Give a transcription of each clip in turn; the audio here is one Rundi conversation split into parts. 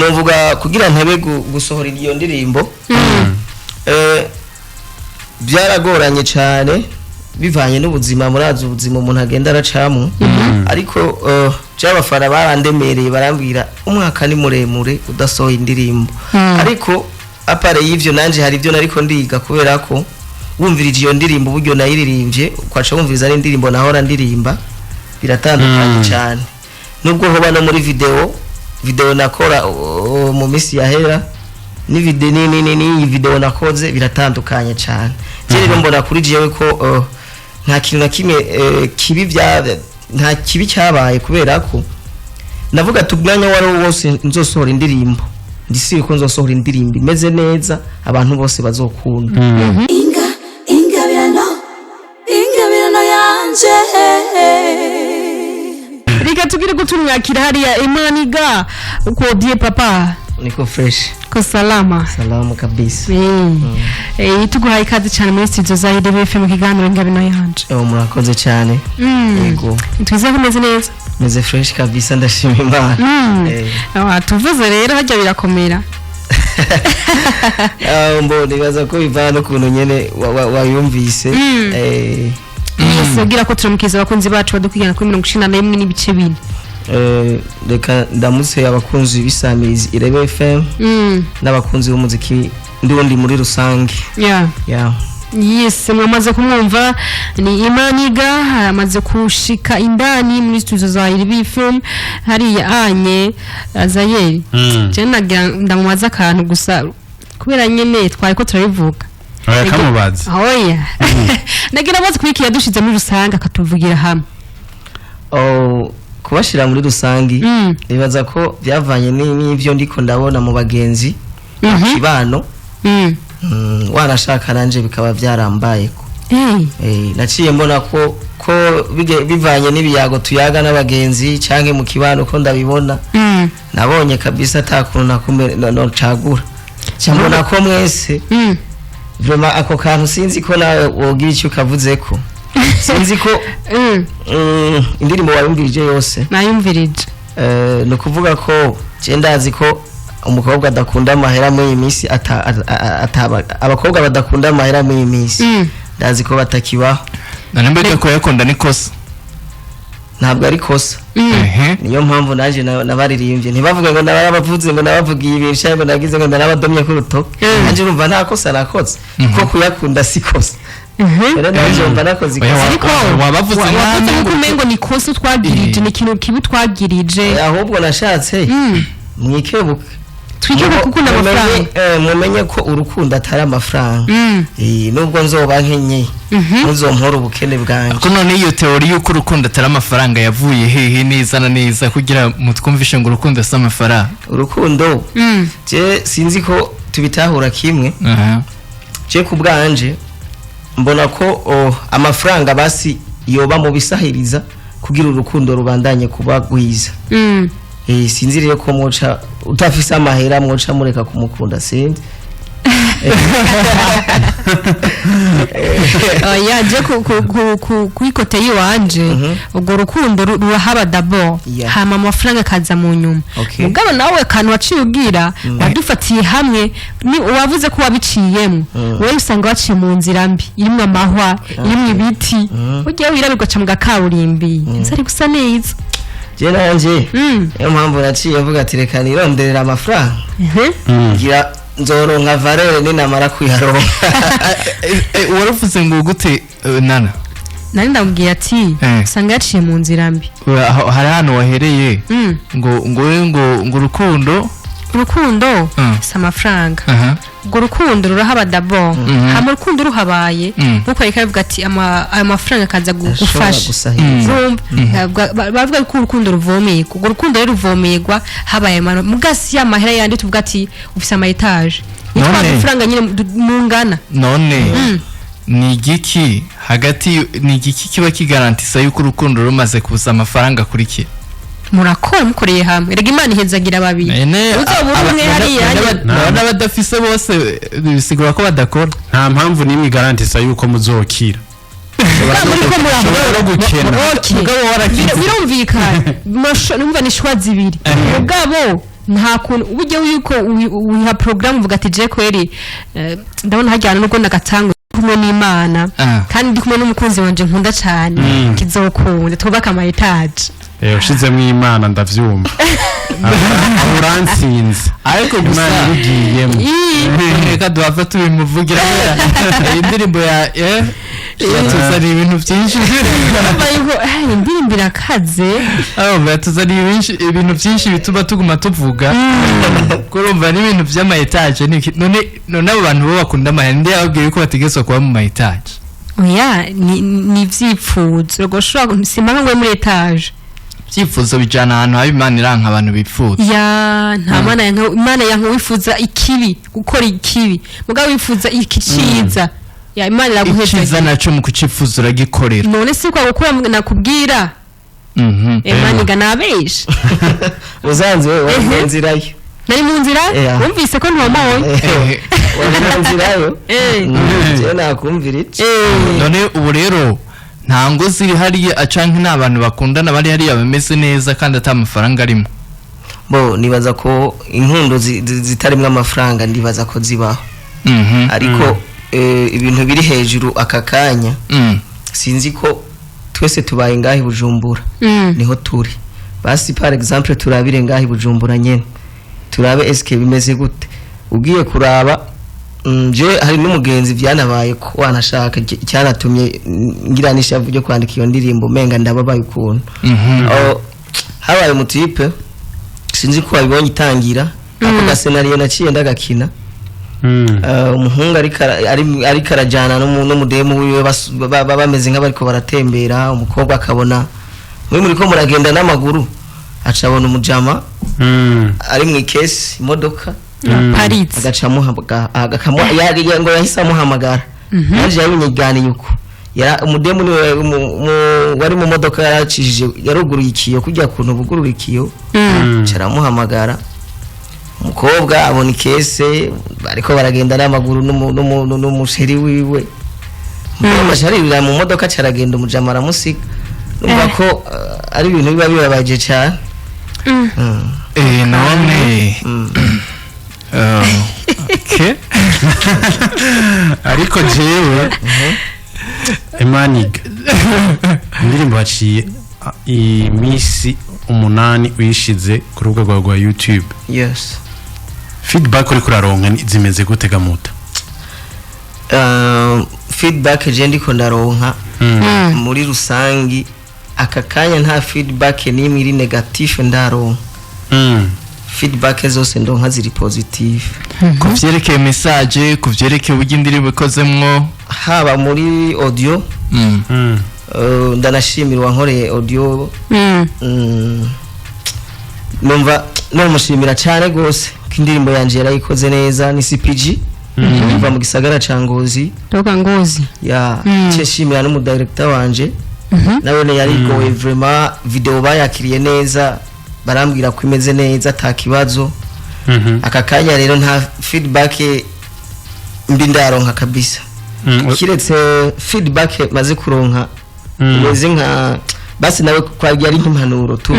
Novuga kugira ntebe gusohora iyo ndirimbo, byaragoranye cyane bivanye n'ubuzima. Murazi ubuzima umuntu agenda aracamo, ariko by'abafana barandemereye, barambwira umwaka ni muremure udasohoye indirimbo. Ariko à part y'ivyo, nanje hari ibyo nariko ndiga, kubera ko wumvirije iyo ndirimbo uburyo nayiririmbye, ukaca wumviriza n'indirimbo nahora ndirimba, biratandukanye cyane. Nubwo hoba no muri video nakora mu minsi yahera ni video ni ni ni ni video nakoze, biratandukanye cyane. Je rero mbona kuri jewe ko nta kintu na kimwe kibi bya nta kibi cyabaye, kubera ko navuga ati umwanya wari wo wose nzosohora indirimbo, ndisiye ko nzosohora indirimbo imeze neza, abantu bose bazokunda. Inga ingabirano, ingabirano yanje. Reka tugire ko tumwakira hariya. Imaniga, uko die papa? Niko fresh. Ko salama? Salamu kabisa. Tuguhaye ikaze cyane muri studio za IDBF mu kiganiro Ingabino yanje. Murakoze cyane. Yego. Twizeye ko umeze neza. Meze fresh kabisa, ndashima Imana. Tuvuze rero hajya birakomera. Mbo nibaza ko bivana n'ukuntu nyene wayumvise. Yes, ubwira ko turamukiza abakunzi bacu badukwigana kuri 91.4. Reka ndamutse abakunzi b'isamirizi Irebe FM n'abakunzi b'umuziki ndundi muri rusange. Yeah. Yes, mwamaze kumwumva, ni Imaniga, amaze kushika indani muri studio za Iribi Film hariya anye Azayeri. Je nagira ndamubaza akantu gusa, kubera nyene twari ko turabivuga. Oya, kamubaza. Oya, nagira amaze kubikira dushize muri rusange akatuvugira hamwe. Oh, kubashira muri rusangi, nibaza ko byavanye n'ivyo ndiko ndabona mu bagenzi, kibano. Wanashaka nanje bikaba byarambayeko. Naciye mbona ko bivanye n'ibiyago tuyaga n'abagenzi canke mu kibano ko ndabibona, nabonye kabisa atakuntu nakume no cagura, mbona ko mwese vraiment ako kantu sinzi ko nawe wogira icyo ukavuzeko, sinzi ko indirimbo wayumvirije yose? Nayumvirije. Ni ukuvuga ko je ndazi ko umukobwa adakunda amahera muri iyi minsi ataba abakobwa badakunda amahera muri iyi minsi, ndazi ko batakibaho. None mbega kuyakunda ni kosa? Ntabwo ari kosa. Niyo mpamvu naje nabaririmbye, ntibavuge ngo nabarabavuze, ngo nabavugiye ibintu cyangwa ngo nagize ngo narabadomye ku rutoke. Nanjye urumva nta kosa nakoze, kuko kuyakunda si kosa. Rero nanjye wumva nakoze Oya, ikosa. Ariko wabavuze wavuze nabi. nkuko umengo ni kosa twagirije, ni ikintu kibi twagirije. Ahubwo nashatse mwikebuke. Twikebuke gukunda amafaranga. Mumenye ko urukundo atari amafaranga. Nubwo nzoba nkenye, muzompora ubukene bwanjye. Ko none iyo théorie y'uko urukundo atari amafaranga yavuye hehe neza na neza, kugira mutwumvishe ngo urukundo si amafaranga? Urukundo, je sinzi ko tubitahura kimwe. Je ku bwanje mbona ko amafaranga basi yoba mu bisahiriza kugira urukundo rubandanye kuba rwiza. Sinzi rero ko mwoca utafise amahera mwoca mureka kumukunda, sinzi. Oya, je ku côté yiwanje, urwo rukundo rurahaba d'abord, hama amafaranga akaza mu nyuma. Mugabo nawe kantu waciye ubwira wadufatiye hamwe ni wavuze ko wabiciyemo. Wowe usanga waciye mu nzira mbi irimwo amahwa, irimwo ibiti, ugiye wirabirwa ca mu gakaburimbi, inzu ari gusa neza. Je nanje niyo mpamvu naciye mvuga ati reka nironderera amafaranga, ngira nzoronka valeur ninamara kuyaronka. Waravuze ngo gute, nana? Nari ndamubwiye ati usanga yaciye mu nzira mbi. Hari ahantu wahereye ngo urukundo Urukundo si amafaranga. Urwo rukundo rurahaba d'abord, hama urukundo ruhabaye, nkuko reka bivuga ati ayo mafaranga akaza ashobora gufasha gusahiriza. Urumva? Bavuga ko urukundo ruvomerwa. Urwo rukundo rero ruvomerwa habaye mugasi y'amahera yandi tuvuga ati ufise ama étage, nitwa amafaranga nyine mungana. None ni igiki hagati, ni igiki kiba kigarantisa yuko urukundo rumaze kuza amafaranga akurikira? Murakora mukoreye hamwe, rega Imana ihezagira babiri. Uzoba uri umwe hariya nyine. N'abadafise bose bisigura ko badakora. Nta mpamvu n'imwe igarantisa yuko muzokira. Muri ko Ushobora no gukena. Okay. Mugabo warakize. Birumvikana. Numva ni choix zibiri, mugabo Nta kuntu uburyo yuko wiha programme uvuga ati: "Je kweri, ndabona hajyana nubwo ndagatanga kumwe n'Imana kandi ndi kumwe n'umukunzi wanje nkunda cyane, kizokunda twubaka ama étage." Ushizemo Imana ndavyumva. Aho uransinze. Ariko gusa Imana ibigiyemo. Reka duhava tubimuvugira kubera iyi ndirimbo ya yatuzaniye ibintu byinshi. Urumva yuko indirimbo irakaze. Urumva yatuzaniye ibintu byinshi bituma tuguma tuvuga ko urumva n'ibintu by'ama étage none abo bantu bo bakunda amahera, ninde yababwiye yuko bategerezwa kuba mu ma étage? Oya, ni ivyipfuzo. Ubwo ushobora simpamwe ngo muri étage. Ibyifuzo bijyana ahantu haba Imana iranka abantu bifuza. Ya, nta mana yanka, Imana yanka wifuza ikibi, gukora ikibi. Mugabo wifuza iki ciza, ya Imana Icyiza iraguheza. naco mu kucifuza uragikorera. None si kwa gukora nakubwira? Imana iga nabesha. Usanzwe wari mu nzira yo. Nari mu nzira. Yeah. Wumvise ko ntomoye. Wari mu nzira yo. Jewe nakumvira iki. None ubu rero nta ngo ziri hariya canke nta bantu bakundana bari hariya bameze neza kandi ata mafaranga arimo? Bo nibaza ko inkundo zitarimwo amafaranga, ndibaza ko zibaho. Ariko ibintu biri hejuru aka kanya, sinzi ko twese tubaye ngaho i Bujumbura, niho turi. Basi par exemple turabire ngaho i Bujumbura nyene, turabe eske bimeze gute. Ugiye kuraba, je hari n'umugenzi byanabaye ko wanashaka cyanatumye ngira n'ishavu ryo kwandika iyo ndirimbo, menga ndababaye ukuntu. Aho habaye umu type, sinzi ko wabibonye itangira ako ga scénario naciye ndagakina. Umuhungu ariko arajyana n'umudemu wiwe, bameze nk'abariko baratembera. Umukobwa akabona muri ko muragenda n'amaguru, aca abona umujama ari mu ikesi imodoka, paritse. Agaca ngo yahise amuhamagara. Yaje yabinyiganiye uko umudemu niwe wari mu modoka, yaracishije, yaruguruye ikiyo kujya kuntu bugurura ikiyo, aca aramuhamagara. Umukobwa abona ikese bariko baragenda n'amaguru n'umu chéri wiwe. Umukobwa aca aririra mu modoka, aca aragenda, umujama aramusiga. Numva ko ari ibintu biba bibabaje cyane. None okay. Ariko jewe Emaniga, indirimbo haciye iminsi 8 uyishize ku rubuga rwawe rwa YouTube. Yes. Feedback uriko uraronka zimeze gute gamuta? Feedback je ndiko ndaronka muri rusangi aka kanya, nta feedback n'imwe iri négative ndaronka. Feedback zose ndonka ziri positive. Ku vyerekeye message, ku vyerekeye uburyo indirimbo ikozemwo? Haba muri audio, ndanashimira uwankoreye audio. Numva nomushimira cyane gose ko indirimbo yanje yarayikoze neza, ni CPG iva mu gisagara ca Ngozi. Toka Ngozi. Ya, nshimira n'umu director wanje, nawe yarigoye vraiment. Video bayakiriye neza, barambwira ko imeze neza, ata kibazo. Aka kanya rero nta feedback mbi ndaronka kabisa, kiretse feedback maze kuronka imeze nka basi nawe kwagiye ari nk'impanuro tu.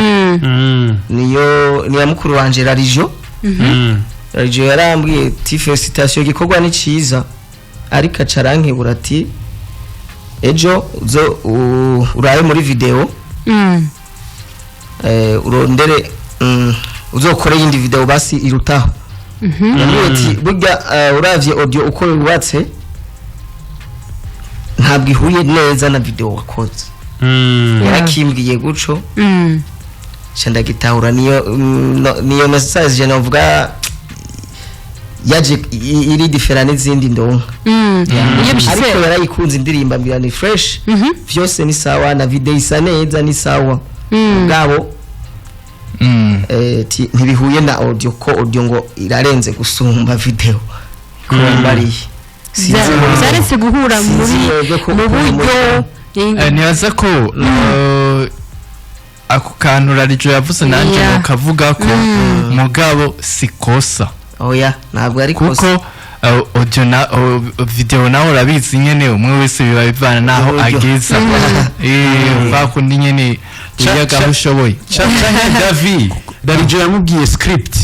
Niyo ni ya mukuru wanje Rarijo. Rarijo yarambwiye ati: "Félicitation, igikorwa ni ciza," ariko aca arankebura ati: "Ejo uzo urabe muri video, urondere, uzokore yindi video basi irutaho." Yambwiye ati: "Burya uravye audio uko yubatse, ntabwo ihuye neza na video wakoze." Yarakimbwiye guco, nca ndagitahura. Niyo niyo message je novuga yaje iri différent n'izindi ndonka. Iyo bishitse Ariko yarayikunze indirimbo, ambwira ni fresh, vyose ni sawa, na video isa neza, ni sawa bwabo. Ntibihuye na audio, ko audio ngo irarenze gusumba video ko yambariye. Sinzi Vyaretse guhura sinzi muri mwebwe ko mu ukuntu buryo. Nibaza ko ako kantu Rarijo yavuze nanjye kavuga ko mugabo si kosa. Oya, ntabwo ari Kuko kosa. Audio na video nawe urabizi nyene, umwe wese biba bivana naho Uburyo. ageza, bakundi nyene wiyaga aho ushoboye. Canke David, Darijo yamubwiye script.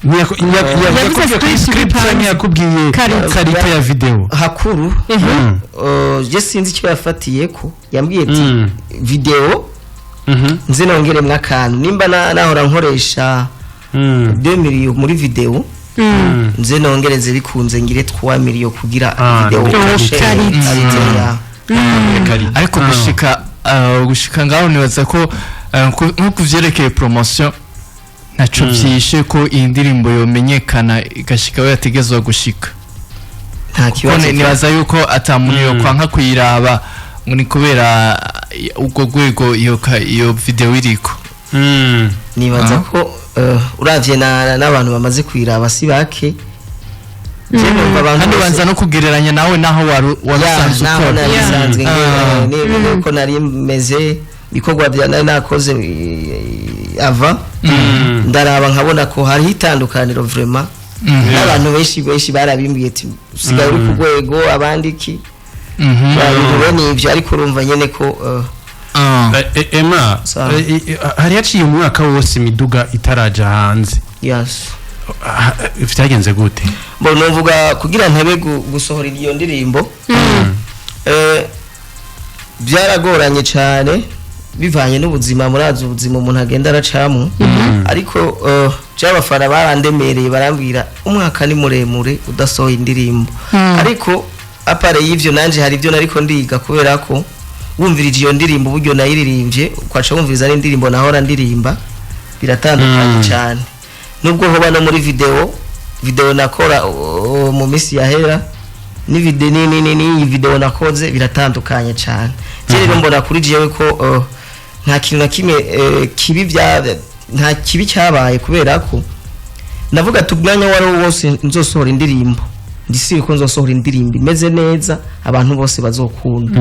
Yavuze Yakubwiye kuri script script bipanze. canke yakubwiye Qualité. qualité ya video? Hakuru je sinzi icyo yafatiye ko yambwiye ati video nze nongeremwo akantu, nimba nahora nkoresha 2 million muri video, nze nongereze bikunze ngire 3 million kugira video ni iroshe qualité. qualité ya Qualité. Ariko gushika ngaho nibaza ko nko kuvyerekeye promotion ntaco vyishe ko iyi ndirimbo yomenyekana igashika aho yategezwa gushika. Nta Kuko kibazo. Nibaza yuko ata muntu yokwanka kuyiraba ngo ni kubera urwo rwego iyo video iriko. Nibaza ko uravye n'abantu bamaze kuyiraba si bake. Je numva abantu Kandi bose- ubanza no kugereranya nawe naho wari Ya, usanzwe naho ukora. nari nsanzwe nuko nari meze, ibikorwa bya nari nakoze ava ndaraba nkabona ko hariho itandukaniro vraiment. N'abantu benshi benshi barabimbwiye ati usigaye uri ku rwego, abandi iki, ibintu bene ivyo. Ariko urumva nyene ko Emma, Sawa. Hari haciye umwaka wose imiduga itaraja hanze. Yes. Ah, vyagenze gute? Bo novuga kugira ntebe gusohora iyo ndirimbo, byaragoranye cyane bivanye n'ubuzima, murazi ubuzima umuntu agenda aracamo. Ariko by'abafana barandemereye, barambwira umwaka ni muremure udasohoye indirimbo. Ariko à part y'ivyo, nanje hari ibyo nariko ndiga, kubera ko wumvirije iyo ndirimbo uburyo nayiririmbye, ukaca wumviriza n'indirimbo nahora ndirimba, biratandukanye cyane. Nubwo hoba no muri video nakora mu minsi yahera ni video ni ni video nakoze, biratandukanye cyane. Je rero mbona kuri jewe ko nta kintu na kimwe kibi bya nta kibi cyabaye, kubera ko ndavuga ati umwanya wari wo wose nzosohora indirimbo, ndisiye ko nzosohora indirimbo imeze neza, abantu bose bazokunda.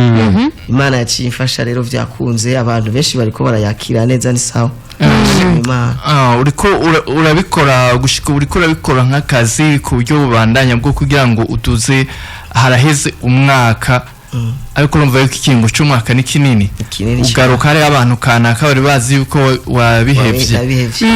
Imana yaciye imfasha rero, vyakunze, abantu benshi bariko barayakira neza, ni sawa. Shima Imana. Uriko urabikora gushika ubu, uriko urabikora nk'akazi ku buryo bubandanya bwo kugira ngo uduze. Haraheze umwaka, ariko urumva yuko ikiringo c'umwaka ni kinini. Ni kinini cyane. Ugaruka hariho abantu kanaka bari bazi yuko wabihevye. Wabihevye.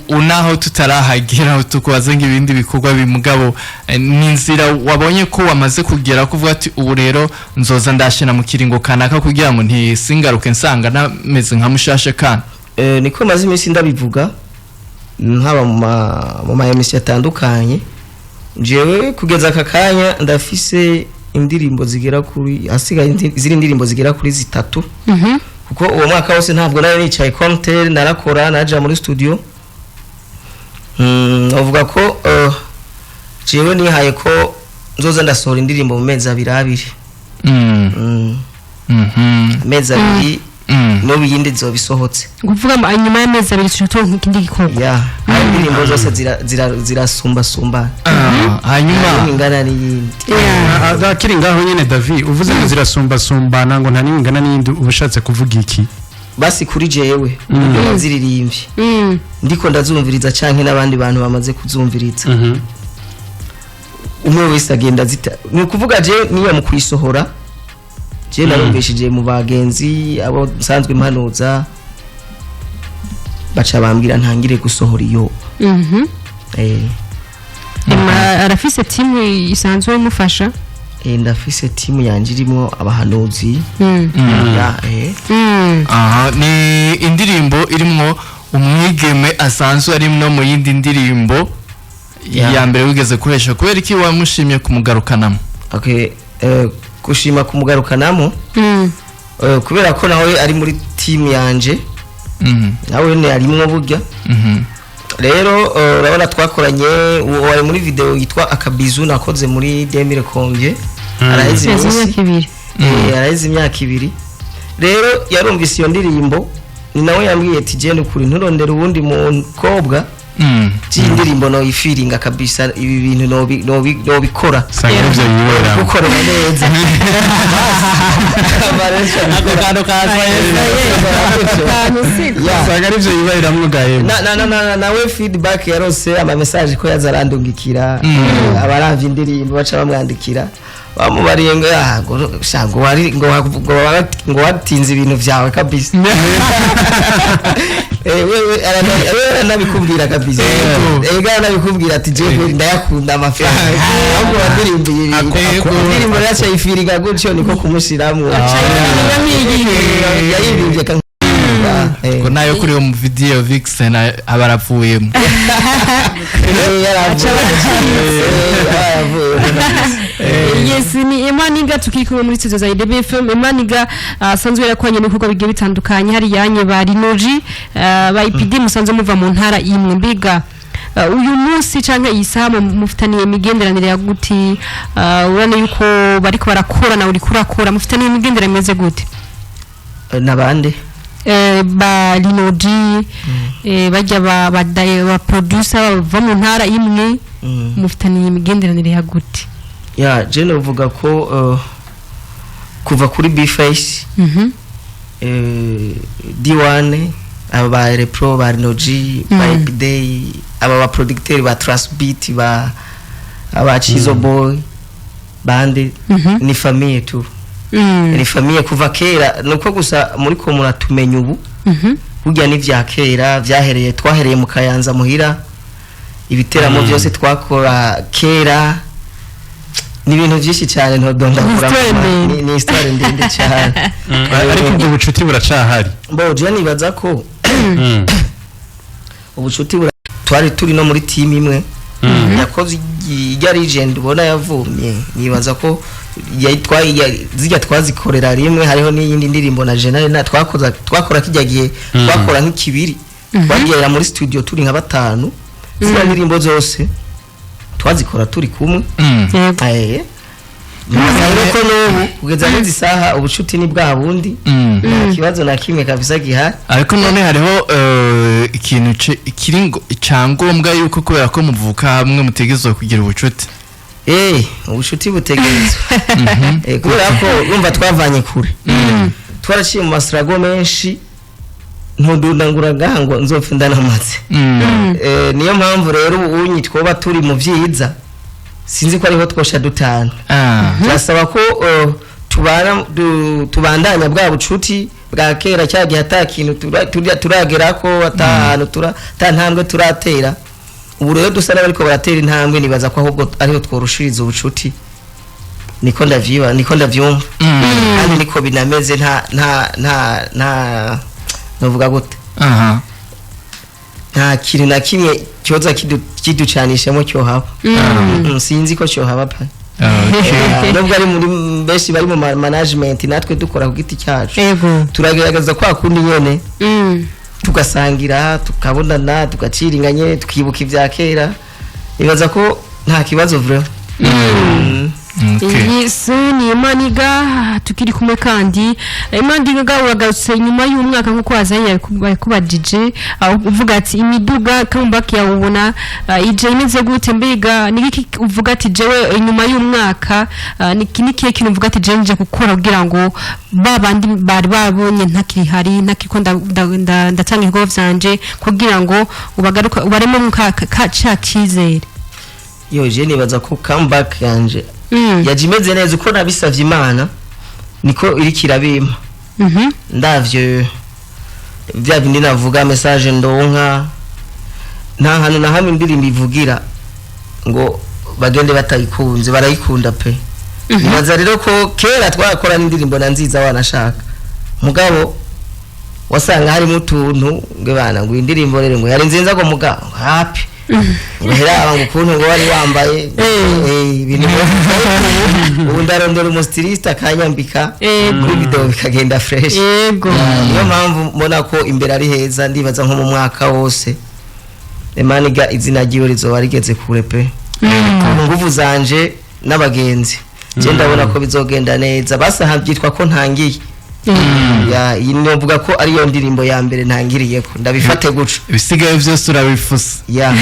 Ubu naho tutarahagera tukubaze ngo ibindi bikorwa bimugabo, ni inzira wabonye ko wamaze kugera kuvuga ati ubu rero nzoza ndashina mu kiringo kanaka kugira ngo ntisingaruke nsanga nameze nka mushashe kana? Niko maze iminsi ndabivuga, haba mu ma émission atandukanye. Jewe kugeza aka kanya ndafise indirimbo zigera kuri, hasigaye izindi ndirimbo zigera kuri zitatu, kuko uwo mwaka wose ntabwo nari nicaye compteur, narakora, naja muri studio. Uvuga ko jewe nihaye ko nzoza ndasohora indirimbo mu mezi abiri abiri. Amezi 2, n'ubu iyindi nzoba isohotse. Kuvuga ngo nyuma y'amezi 2 tuca turonka ikindi gikorwa? Ya, hari indirimbo zose zirasumbasumbana. Hanyuma Nta ingana n'iyindi. Akiri ngaho nyene, David, uvuze ngo zirasumbasumbana, ngo nta n'imwe ingana n'iyindi, uba ushatse kuvuga iki? Basi kuri jewe uburyo naziririmbye, ndiko ndazumviriza canke n'abandi bantu bamaze kuzumviriza, umwe wese agenda zita. Ni ukuvuga je niyo mu kuyisohora, je narumvishije mu bagenzi abo nsanzwe mpanuza, baca bambwira ntangire gusohora iyo. Emma arafise timu isanzwe imufasha? Ndafise timu yanje irimo abahanuzi. Ya. Aha ni indirimbo irimwo umwigeme asanzwe ari no mu yindi ndirimbo ya mbere wigeze gukoresha. Kubera iki wamushimye kumugarukanamo? Okay, gushima kumugarukanamo, kubera ko nawe ari muri timu yanje, nawe ne arimwo burya. Rero urabona twakoranye, uwo wari muri video yitwa Akabizu nakoze muri 2000 combien, araheze Mezi iminsi imyaka 2. Araheze imyaka 2. Rero yarumvise iyo ndirimbo, ni nawe yambwiye ati je nukuri nturondere uwundi mukobwa, iyi ndirimbo noyifiringa kabisa, ibi bintu nobikora Sanga arivyo yiberamo. Gukorera neza. Ako kantu kaza. Sanga arivyo yiberamwo gahema. Nawe feedback yarose, ama message ko yaza arandungikira, abaravye indirimbo baca bamwandikira. Bamubariye ngo "Ah, ngo sha, ngo wari ngo wa- ngo wa- ngo watinze ibintu vyawe kabisa." Wewe aranabikubwira kabisa. Ega aranabikubwira ati: "Jewe ndayakunda amafaranga, ahubwo wandirimbiye ibintu." Indirimbo rero aca yifiriga gutyo, niko kumushiramwo yayirimbye. Ngo nayo kuri uwo mu video vixen aba aravuyemo. Yaravuye. Yes, ni Emaniga tukiri kumwe muri studio za IDB FM. Emaniga asanzwe yarakoranye n'ibikorwa bigiye bitandukanye, hari yanye ba Rinoji, ba IPD, musanzwe muva mu ntara imwe. Mbiga uyu munsi canke iyi saha mufitaniye imigenderanire ya gute? Urabona yuko bariko barakorana, uriko urakora, mufitaniye imigenderanire imeze gute? Nabande? Ba Rinoji, bajya ba producer bava mu ntara imwe, mufitaniye imigenderanire ya gute? Ya, je novuga ko kuva kuri B-Face, D1, aba ba Repro, ba Rinoji, ba Epiday, aba ba producteur ba Trust Beat, ba aba Chizo Boy bande, ni famille tu. Ni famille kuva kera, nuko gusa muri ko muratumenya ubu. Burya ni vya kera vyahereye, twahereye mu Kayanza muhira, ibiteramo byose twakora kera, ni ibintu byinshi cyane ntodondagura. Ni histoire ndende. Ni histoire ndende cyane. Ariko ubwo bucuti buracahari? Bo je nibaza ko ubucuti twari turi no muri team imwe yakoze ijya legend ubona yavumye. Nibaza ko zijya twazikorera rimwe. Hariho n'iyindi ndirimbo na Jenal na twakoza, twakora kijya gihe twakora nk'ikibiri, twagera muri studio turi nka batanu, ziriya ndirimbo zose twazikora turi kumwe. Nibaza rero ko n'ubu kugeza n'izi saha ubucuti ni bwa bundi, nta kibazo na kimwe kabisa gihari. Ariko none hariho ikintu kiri ngo icyangombwa yuko kubera ko muvuka hamwe mutegerezwa kugira ubucuti? Ubucuti butegerezwa. Kubera ko urumva twavanye kure, twaraciye mu masirago menshi, ntudundangura ngaha ngo nzopfe ndanamaze. Niyo mpamvu rero ubu unyi twoba turi mu vyiza, sinzi ko ariho twosha dutana. Turasaba ko tubana tubandanya bwa bucuti bwa kera, cya gihe ata kintu turagerako, ata hantu ata ntambwe turatera. Ubu rero dusa n'abariko baratera intambwe, nibaza ko ahubwo ariho tworushiriza ubucuti. Niko ndavyiba, niko ndavyumva, kandi niko binameze. Nta novuga gute, nta kintu na kimwe cyoza kiducanishamo cyohaba. Sinzi ko cyohaba pa. Nubwo ari muri benshi bari mu management, natwe dukora ku giti cyacu, turagerageza kwa kundi nyene, tugasangira, tukabonana, tugaciringanye, tukibuka ibya kera. Nibaza ko nta kibazo vraiment. Yes, ni Emaniga tukiri kumwe. Kandi Emaniga, uragarutse inyuma y'umwaka nk'uko wazanye yakubajije, aho uvuga ati imiduga comeback yawe ubona ije imeze gute? Mbega ni iki uvuga ati jewe inyuma y'umwaka, ni iki, ni kihe kintu uvuga ati jewe nje gukora kugira ngo ba bandi bari babonye ntakiri hari ntakiriko ndatanga ibikorwa vyanje, kugira ngo ubagaruka ubaremo ka ca cizere? Yo, je nibaza ko comeback yanje yaje imeze neza uko nabisavye Imana, niko iriko irabimpa. Ndavyo bya bindi navuga, message ndonka, nta hantu na hamwe indirimbo ivugira ngo bagende batayikunze, barayikunda pe. Nibaza rero ko kera twakora n'indirimbo na nziza wanashaka, mugabo wasanga harimo utuntu ngo bana ngo indirimbo rero ngo yari nziza, ngo mugabo ngo hapi, ngo heraba ngo ukuntu ngo wari wambaye ibintu. Ubu ndarondera umustyliste akanyambika kuri video bikagenda fresh. Niyo mpamvu mbona ko imbere ari heza. Ndibaza nko mu mwaka wose Emaniga izina ryiwe rizoba rigeze kure pe. Mu nguvu zanje n'abagenzi, je ndabona ko bizogenda neza. Basaha byitwa ko ntangiye ya iyi, novuga ko ariyo ndirimbo ya mbere ntangiriyeko, ndabifate guca. Ibisigaye byose urabifusa? Ya,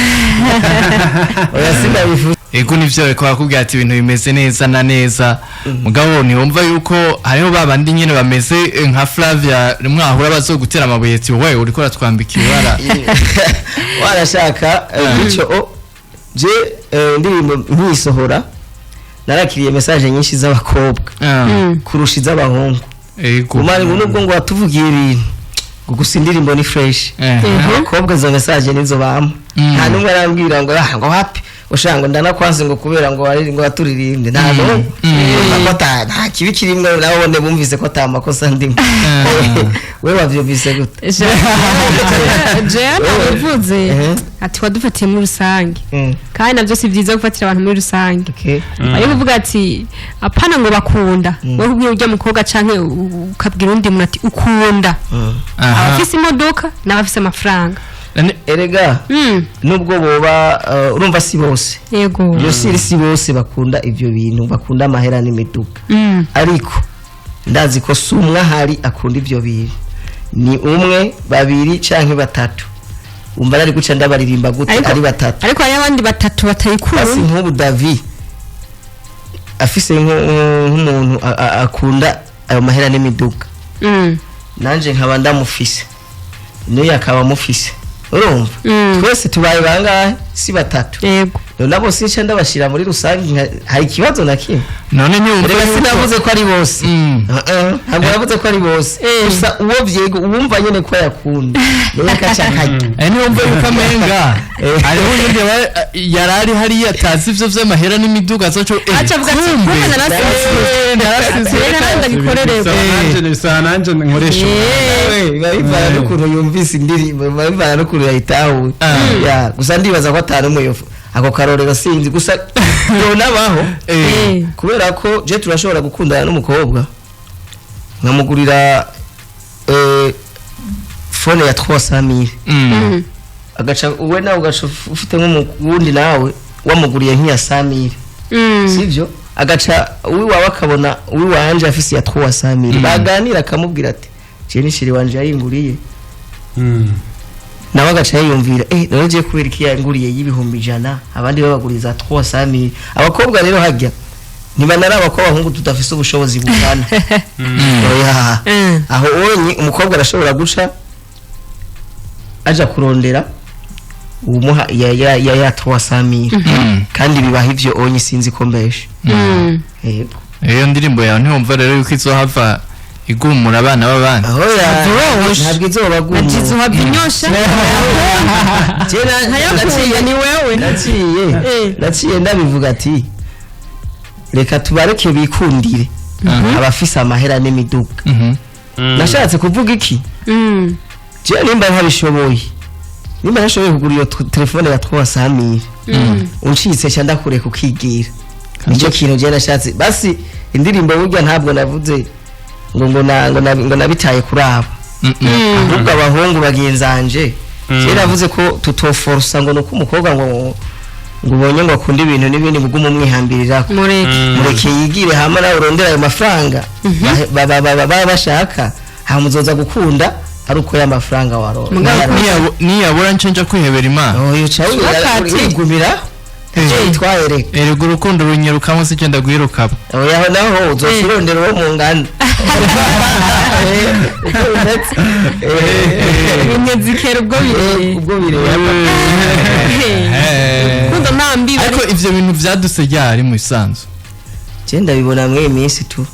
oya, sinabifuza. Ego, nivyo, bariko barakubwira ati ibintu bimeze neza na neza, mugabo ntiwumva yuko hariho ba bandi nyene bameze nka Flavia mwahura bazogutera amabuye ati: "Wewe uriko uratwambika ibara"? Warashaka bityo je indirimbo nkisohora. Narakiriye message nyinshi z'abakobwa kurusha iz'abahungu. Umari ngo nubwo ngo watuvugiye ibintu ngo gusa indirimbo ni fresh. Abakobwa izo message nizo bampa. Nta n'umwe arambwira ngo ah, ngo happy ushaka ngo ndanakwanse ngo kubera ngo wari ngo waturirimbye, nta n'umwe. Urumva ko nta kibi kirimwo, nabo bone bumvise ko ata makosa ndimo. We wavyumvise gute? Jewe nabivuze ati wadufatiye muri rusange, kandi nabyo si byiza gufatira abantu muri rusange. Ariko uvuga ati apana ngo bakunda wowe ubwira ujya mukobwa canke ukabwira undi muntu ati ukunda abafise imodoka n'abafise amafaranga. Erega nubwo boba urumva si bose. Iyo si bose bakunda ivyo bintu, bakunda amahera n'imiduga. Ariko ndazi ko si umwe ahari akunda ivyo bintu, ni umwe, babiri canke batatu. Umva nari guca ndabaririmba gute ari batatu? Ariko hari abandi batatu Basi batayikunda. Nk'ubu Davi afise nk'umuntu akunda ayo mahera n'imiduga, nanje nkaba ndamufise, n'uyu akaba amufise, urumva twese tubaye bangahe? Si batatu? Yego. None abo sinca ndabashira muri rusange hari ikibazo na kimwe? None ntiwumva Reka, sinavuze ko ari bose. Ntabwo navuze ko ari bose. Gusa uwo vyego uwumva nyene ko yakunda niwe kaca akarya. Ntiwumva yuko amenga hariho uyundi yari ari hariya atazi ivyo vy'amahera n'imiduga azoco Aca avuga ati, kumbe, kumbe narasizwe. Narasizwe. Rero nanjye ndabikorere. Bisaba nanje nkoresha. We, biba bivana n'ukuntu yumvise indirimbo, biba bivana n'ukuntu yayitahuye. Ya, gusa ndibaza ko atari umwe ako karorero sinzi, gusa yonabaho. Kubera ko je turashobora gukundana n'umukobwa nkamugurira phone ya 300,000, agaca uwe nawe ugaca ufite nk'umuwundi nawe wamuguriye nk'iya 100,000, sivyo? Agaca uwiwawe akabona uwiwanje afise iya 300,000, baganira akamubwira ati je ni chéri wanje yayinguriye. Nawe agaca yiyumvira none je kubera iki yanguriye y'100,000, abandi babaguriza 300,000? Abakobwa rero hajya ntibanaraba ko abahungu tudafise ubushobozi bungana. Oya. Aho onye umukobwa arashobora guca aja kurondera umuha ya 300,000, kandi bibaha ivyo onye, sinzi ko mbeshe. Yego. Iyo ndirimbo yawe ntiwumva rero yuko izohava igumura abana b'abandi? Aho ya Ntabwo ntabwo izoba Nagize gumura. uhabinyosha. Naciye ni wewe. Naciye naciye ndabivuga ati reka tubareke bikundire abafise amahera n'imiduga. Nashatse kuvuga iki? Je nimba ntabishoboye, nimba ntashoboye kugura iyo telefone ya 300,000, uncitse ca ndakureka ukigira. Nicyo kintu je nashatse. Basi indirimbo burya ntabwo navuze ngo nabitaye kuri abo, ahubwo abahungu bagenzanje. Je navuze ko tutoforsa ngo nuko umukobwa ngo ubonye ngo akunda ibintu n'ibindi ngo ugume umwihambirirako. Mureke. Mureke yigire, hama nawe urondera ayo mafaranga baba bashaka, hama uzoza gukunda ari uko ya mafaranga Mugabo Niyabura nce nja kwihebera Imana. Oyo ca Wakati. wigumira icyo yitwaye, reka. Erega urukundo runyirukamo, si genda rwirukamo. Oya, aho naho uzoca urondera uwo mungana. Uko bimeze. Bimwe zikera ubwo bire. Ubwo bireba. Kundo nta mbibi. Ariko ivyo bintu vyaduse ryari mu isanzu? Je ndabibona mw'iyi minsi tu.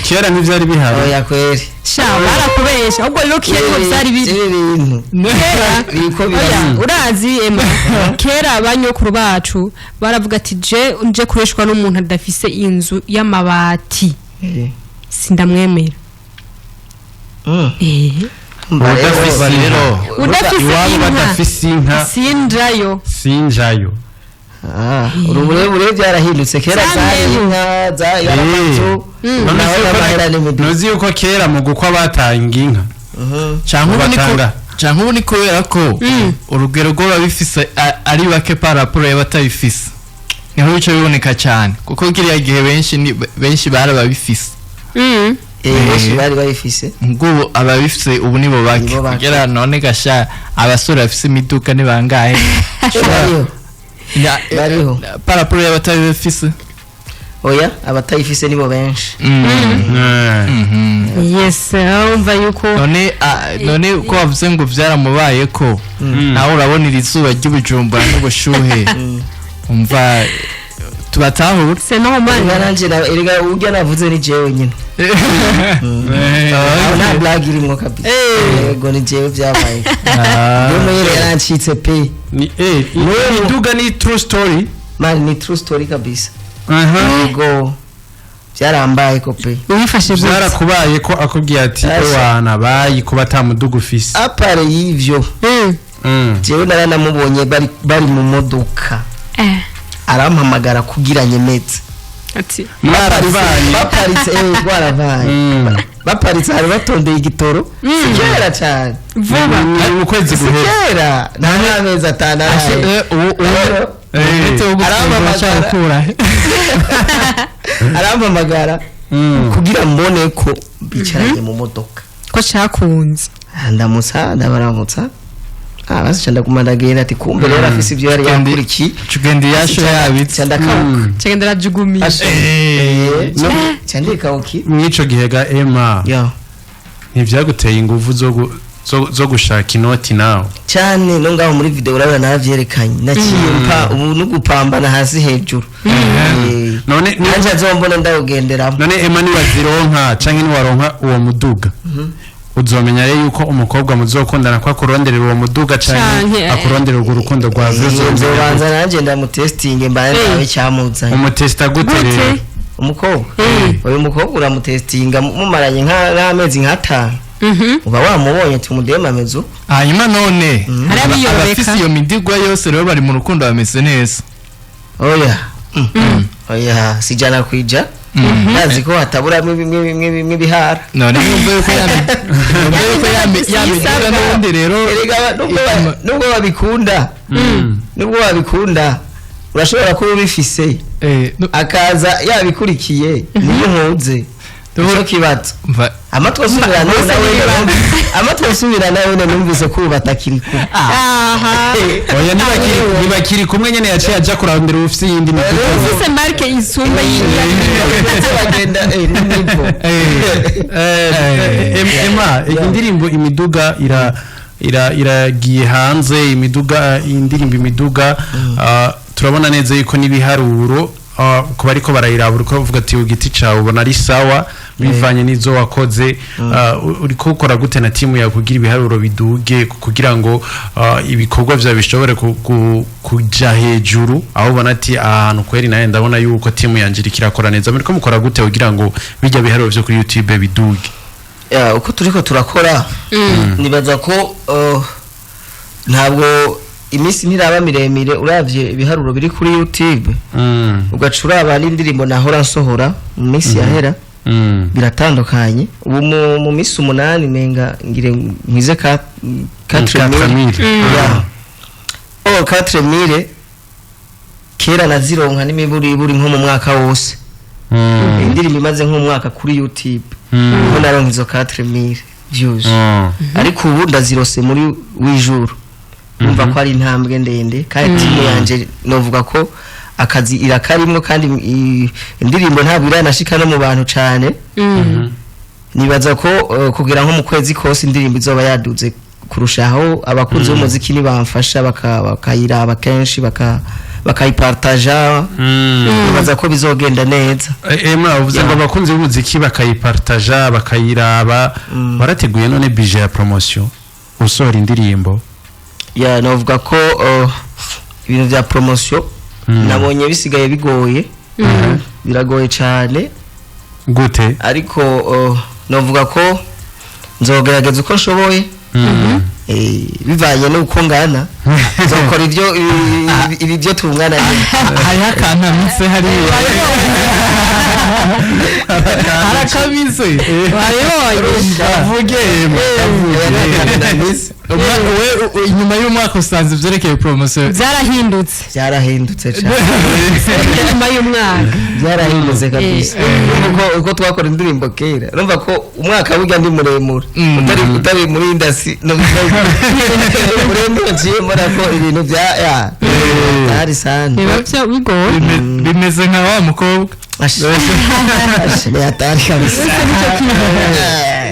Kera ntivyari bihari. Oya kweri. Sha, barakubesha ahubwo rero kera niho byari biri. Ibi bintu Kera biriko oya, birasa. urazi ema kera abanyokuru bacu baravuga ati je nje kureshwa n'umuntu adafise inzu y'amabati, sindamwemera. Umva rero, Udafise rero Udafise iwabo inka. badafise inka Sinjayo. Sinjayo. Ah, uruburebure byarahindutse. Kera Cyane. zari inka zari amazu, None naho se yuko- n'amahera n'imiduga. ntuzi yuko kera mu gukwa batanga inka? Canke ubu niko Batanga. Canke ubu ni kubera ko urugero rw'ababifise ari bake par rapport y'abatabifise, niho bica biboneka cyane, kuko kiriya gihe benshi ni benshi bari ababifise. Benshi bari bayifise. Ngubu ababifise ubu nibo bake. Nibo bake. Kugira none gasha abasore bafise imiduka ni bangahe? Bariho. Bariho. Par rapport y'abatabifise. Oya, abatayifise nibo benshi. Yes, urumva yuko None none ko wavuze ngo byaramubaye ko nawe urabona iri zuba ry'Ubujumbura n'ubushuhe, umva. Tubatahure. C'est normal. Erega nanje erega urya navuze ni jewe nyine. Aho nta blague irimwo kabisa. Yego, ni jewe byabaye. Niyo mwere yarancitse pe. Ni imiduga ni true story? Man, ni true story kabisa. Yego, byarambaye ko pe. Wifashe gute? Byarakubaye ko akubwiye ati Asha. "Ewana bayi kuba ata muduga ufise"? À part y'ivyo, jewe naranamubonye bari mu modoka. Arampamagara kugira nyemeze. Ati Mwaravanye? Baparitse, twaravanye. Baparitse, hari batondeye igitoro. Si kera cyane. Vuba. Ni mu kwezi Si guhera. kera, nta n'amezi 5 araye. Rero, Umwete wo gufunga Arampamagara. uracawukura he? Arampamagara kugira mbone ko bicaranye mu modoka. Ko cyakunze. Ndamutsa, ndabaramutsa. Ah, basi ndaguma ndagenda, ati kumbe rero afise ibyo yari yakurikiye. Tugenda iyasho yabitse. Ca ndakawuka. Cagenda arajugumiye. Ca ndikawuki. Mw'ico gihe ga Emma, Yo. ntivyaguteye inguvu zo gushaka inoti nawe? Cyane, no ngaho muri video urabona naravyerekanye, naciye mpa ubu no gupambana hasi hejuru. None Nanje azombona ndawugenderamo. None Emma, niwazironka canke niwaronka uwo muduga, uzomenya rero yuko umukobwa muzokundana ko akuronderera uwo muduga canke Canke, akuronderera urwo rukundo rwa Nzobanza nanje ndamutestinge, mbaye nawe icyamuzanye. Umutesta gute rero? Gute? Umukobwa, uyu mukobwa uramutestinga mumaranye nk'amezi nk'atanu, uba wamubonye ati umudema ameze uko. Hanyuma none Hari abiyoreka. abafise iyo midigwa yose rero bari mu rukundo bameze neza? Oya. Oya, si 100%. Ndazi ko hataburamo bimwe bimwe bimwe bihara. None mwumve yuko mwumve yuko ya midiga n'ubundi rero Erega nubwo babikunda, urashobora kuba ubifise, akaza yabikurikiye, niyo nkunze nicyo kibazo. Amatwi asubira nawe, amatwi asubira nawe, numvise ko ubu batakiri kumwe. Aha. Oya, ntibakiri kumwe nyene, yaciye aja kurondera ufise iyindi miduga. Ufise marque isumba yiyi. Ndetse bagenda n'imivo. Emma, indirimbo Imiduga ira ira iragiye hanze. Imiduga, indirimbo Imiduga, turabona neza yuko n'ibiharuro, ku bariko barayiraba, uriko uvuga ati ugiti cawe ubona ari sawa bivanye n'izo wakoze. Uriko ukora gute na timu yawe kugira ibiharuro biduge, kugira ngo ibikorwa vyawe bishobore kuja hejuru, aho ubona ati ahantu kweri nawe ndabona yuko timu yanje iriko irakora neza? Muriko mukora gute kugira ngo bijya biharuro vyo kuri YouTube biduge? Ya, uko turiko turakora, nibaza ko ntabwo iminsi ntiraba miremire. Uravye ibiharuro biri kuri YouTube, ugaca uraba n'indirimbo nahora nsohora mu minsi yahera, biratandukanye. Ubu mu minsi 8 menga ngire nkwize ka 4000. 4000. Ya. Oh, 4000 kera nazironka n'imiburiburi nko mu mwaka wose. Indirimbo imaze nk'umwaka kuri YouTube, niho naronka izo 4000 views. Ariko ubu ndazirose muri wijuru, numva ko ari intambwe ndende. Kandi timu yanje novuga ko akazi irakarimwo, kandi indirimbo ntabwo iranashika no mu bantu cane. Nibaza ko kugera nko mu kwezi kose indirimbo izoba yaduze kurushaho. Abakunzi b'umuziki nibamfasha bakayiraba kenshi, bakayipartaja, nibaza ko bizogenda neza. Emma, uvuze ngo abakunzi b'umuziki bakayipartaja, bakayiraba. Warateguye none budget ya promotion usohora indirimbo? Ya, navuga ko ibintu bya promotion nabonye bisigaye bigoye, biragoye cyane. Gute? Ariko navuga ko nzogerageza uko nshoboye. Bivanye n'uko ngana, nzokora ibyo ibi byo tungana nyine. Hariho akantu amitse hariya, harakabize. Wabibonye. Kavuge, kavuge. We inyuma y'umwaka usanze ibyerekeye promotion Byarahindutse. Byarahindutse cyane. Nyuma y'umwaka. Byarahindutse kabisa. Urumva uko twakora indirimbo kera, urumva ko umwaka burya ndi muremure, utari muri indasi no muremure, nciye mbona ko ibintu bya ya byari sana. Biba bigoye. Bimeze nka wa mukobwa. Asha, ni hatari kabisa.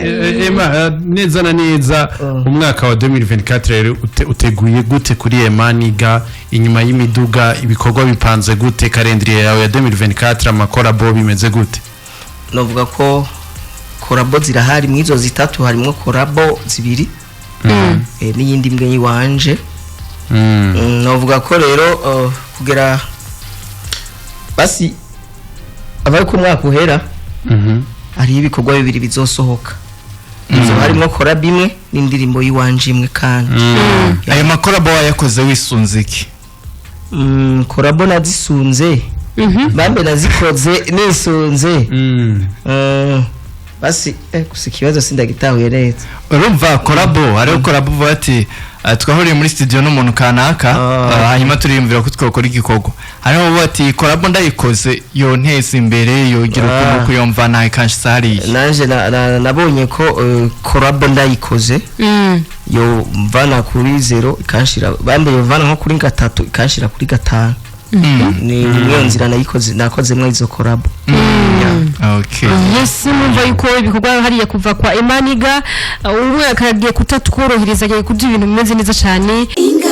Emma, neza na neza, umwaka wa 2024 rero uteguye gute kuri Emma Niga? Inyuma y'imiduga, ibikorwa bipanze gute? Calendrier yawe ya 2024, amacollabo bimeze gute? Novuga ko collabo zirahari. Mw'izo zitatu harimo collabo zibiri n'iyindi imwe y'iwanje. Novuga ko rero kugera basi abari ku mwaka uhera, hariho ibikorwa bibiri bizosohoka. So harimo collabo imwe n'indirimbo y'iwanje imwe kandi. Ayo macollabo wayakoze wisunze iki? Collabo nazisunze, bambe nazikoze nisunze. Basi gusa ikibazo sindagitahuye neza. Urumva collabo, hariho collabo uvuga ati "Twahuriye muri studio n'umuntu kanaka, hanyuma turiyumvira ko twakora igikorwa." Hariho uvuga ati "Collabo ndayikoze yonteza imbere, yogira ukuntu kuyumva nawe kanshitsa hariya." Nanje nabonye ko collabo ndayikoze yo mvana kuri zéro ikanshira, bambe yovana nko kuri gatatu ikanshira kuri gatanu. Ni niyo nzira nayikoze, nakozemwo izo collabo. Yeah. Okay. Yes, numva yuko ibikorwa hariya kuva kwa Emaniga, umwaka agiye kutatworohereza, agiye kuduha ibintu bimeze neza cyane. Inga.